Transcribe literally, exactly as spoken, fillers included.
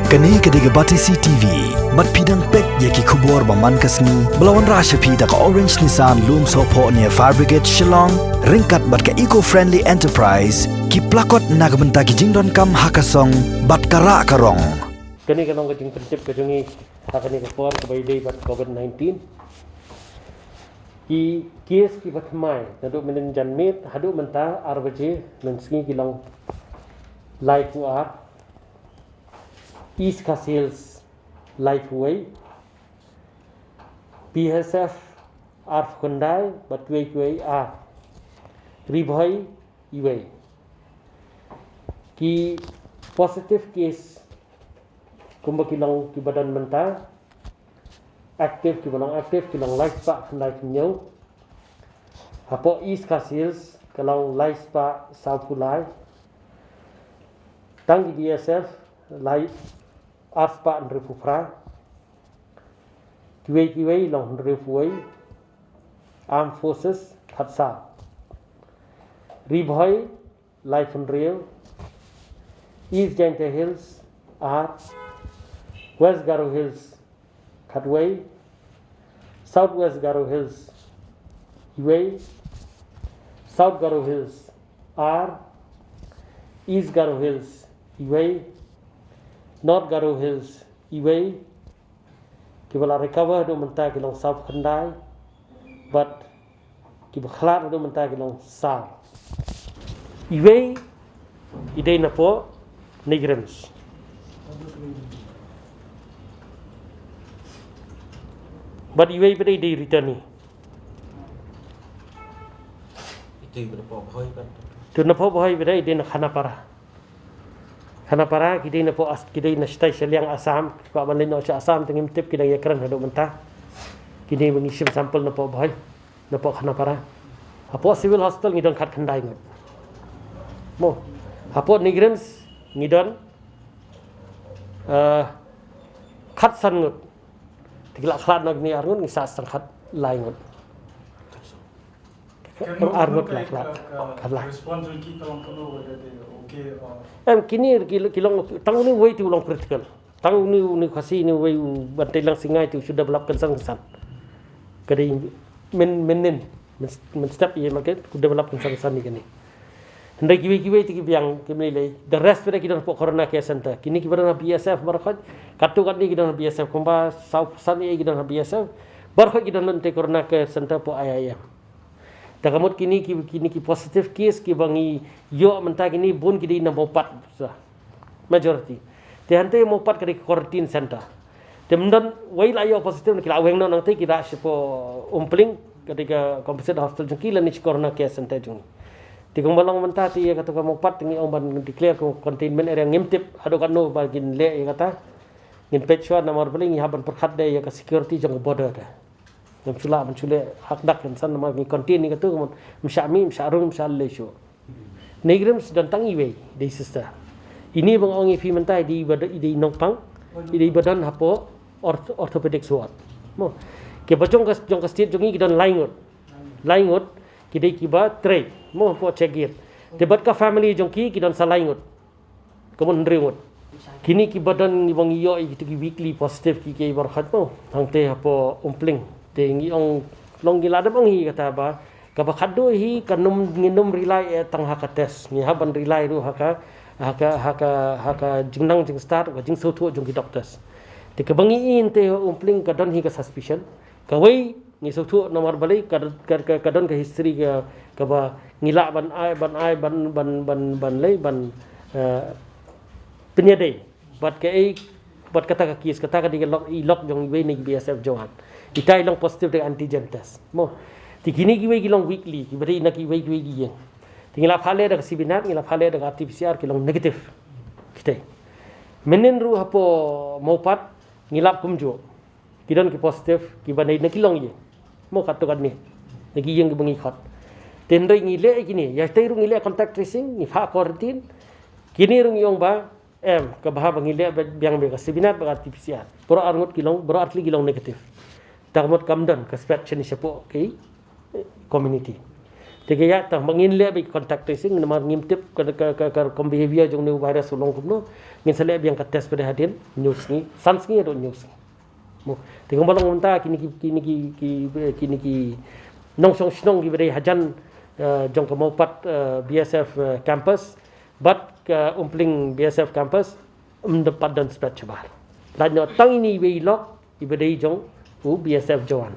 Kane ka dei ka Batesi T V. Bad phi dang peit ïa ki khubor ba man ka sngi ba la wanrah sha phi da ka Orange Nissan Lumsohphoh near Fire Brigade Shillong, ryngkat bad ka Eco Friendly Enterprise, ki plakot na ka bynta ki jingdonkam ha ka song bad ka rah ka rong. Kane ka long ka jingpyntip ka jong ngi ha kane ka por kaba ïadei bad covid nineteen. Ki case kiba thymmai naduh mynnin janmiet haduh mynta ar baje mynsngi ki long laiphew ar. East Khasi Hills laiphew wei, B S F arphew khyndai bad kiwei kiwei ar. Ri Bhoi iwei. Ki positive case kumba ki long kiba don mynta, active, kiba long active ki long lai spah khyndai phew hynñiew. Hapoh East Khasi Hills ka long lai spah sawphew lai. Tang ki B S F lai ar spah hynriewphew phra. Kiwei kiwei long hynriewphew wei. Armed Forces khatsaw. Ri Bhoi laiphew hynriew. East Jaintia Hills ar. West Garo Hills khatwei. South West Garo Hills iwei. South Garo Hills ar. East Garo Hills iwei. North Garo Hills iwei. Kiba la recover haduh mynta ki long sawphew khyndai bad kiba khlad haduh mynta ki long saw. Iwei i dei napoh NEIGRIHMS bad iwei pat i dei returnee. Itu napoh Bhoi pat i dei na Khanapara. Khanapara ki dei napoh As-, ki dei na shatai shiliang Assam, ki kwah ban leit noh sha Assam te ngim tip ki dang ïakren haduh mynta. Kine ba ngi shim sample napoh Bhoi, napoh Khanapara. Hapoh Civil Hospital ngi don khatkhyndai ngut. Mo. Hapoh NEIGRIHMS ngi don, eh, khatsan ngut. Te ki la khlad noh kine ar ngut, ngi sah tang khatlai ngut. Ar ngut la khlad. Khatlai. Response jong ki ka long kumno, whether they okay or... Em, kine ki, ki long, tang une uwei te u long critical. Tang une, une Khasi une uwei u Bantelang Singai te u shu develop kynsan kynsan. Ka dei mynnin, mynnin, mynstep ïa market u develop kynsan kynsan ïa kane. Hynrei kiwei kiwei te ki biang kim lei lei. The rest pat ki don hapoh Corona Care Center. Kine kiba don ha B S F baroh khoit. Katto katne ki don ha B S F, kumba saw san ïa ki don ha B S F. Baroh khoit ki don lynti Corona Care Center hapoh I I M. Te ka mut kine ki, kine ki positive case kiba ngi ïoh mynta kine bun ki dei na Mawpat, sa, majority. Te hangtei Mawpat ka dei ka quarantine center. Te ym don wei la ïoh positive, ki la weng noh nangtei, ki rah shapoh Umpling, ka dei ka composite hospital jong ki lane shi Corona Care Center jong ngi. Te kumba long mynta te ïa kata ka Mawpat te ngi ong ban declare ka containment area, ngim tip haduh katno ba kin leh ïa kata. Ngin peit shuwa namar balei ngi hap ban pyrkhat de ïa ka security jong ka border de. Ngam shu lah ban shu leh hakdak kynsan namar ngi contain ïa katu, ka mut ym shah mih, ym shah rung, ym shah lei shuh. NEIGRIHMS don tang iwei, dei sister. Ine ba nga ong ïa phi mynta i dei ba don, i dei nongpang, i dei ba don hapoh orth-, orthopedic ward. Mo. Kiba jong ka, jong ka state jong ngi ki don lai ngut. Lai ngut ki dei kiba trei. Mo, hapoh check gate. Te bad ka family jong ki ki don sa lai ngut. Ka mut hynriew ngut. Kine kiba don, ngi ba ngi ïoh ïa kitu ki weekly positive ki, ki baroh khoit mo. Hangtei hapoh Umpling. Te ngi ong, long ngi la dep ong hi kata ba kaba khadduh hi kan ym, ngin ym rely eh tang ha ka test. Ngi hap ban rely ruh ha ka, ha ka, ha ka, ha ka jingnang jingstad, ka jingsngewthuh jong ki doctors. Te kaba ngi ïohi hangtei ha Umpling ka don hi ka suspicion. Kawei ngi sngewthuh namar balei ka, ka, ka, ka don ka history ka, kaba ngi lah ban ai, ban ai, ban, ban, ban, ban lei, ban, eh, pynïadei. Bad kaei, bad kata ka case, kata ka dei ka lok, i lok jong iwei na ki B S F jawan. Ita i long positive da ka antigen test. Mo. Te kine kiwei ki long weekly, kiba dei na kiwei kiwei ki ïing. Te ngi la phah leh da ka C B nat, ngi la phah leh da ka R T P C R ki long negative. Kita. Mynnin ruh hapoh Mawpat ngi lap kumjuh. Ki don ki positive, kiba dei na ki longïing. Mo, katto katne. Na ki ïing kiba ngi khot. Te hynrei ngi leh kine, ïa tei ruh ngi leh contact tracing, ngi phah quarantine. Kine ruh ngi ong ba em, kaba haba ngi leh biang biang ka C B nat bad ka R T P C R. Baroh ar ngut ki long, baroh ar tylli ki long negative. Te ka mut kam don ka spread shane shapoh ki community. Te ka ïa tang ba ngin leh bad contact tracing namar ngim tip ka ka ka ka rukom behavior jong une u virus u long kumno. Ngin sa leh biang ka test pat hadien hynñiew sngi, san sngi haduh hynñiew sngi. Mo, te kumba long mynta kine ki kine ki ki kine ki nongshong shnong kiba dei hajan, eh, jong ka Mawpat, eh, B S F, eh, campus bad ka Umpling B S F campus, ym pat don spread shabar. Lait noh tang ine iwei i lok iba dei jong u B S F jawan.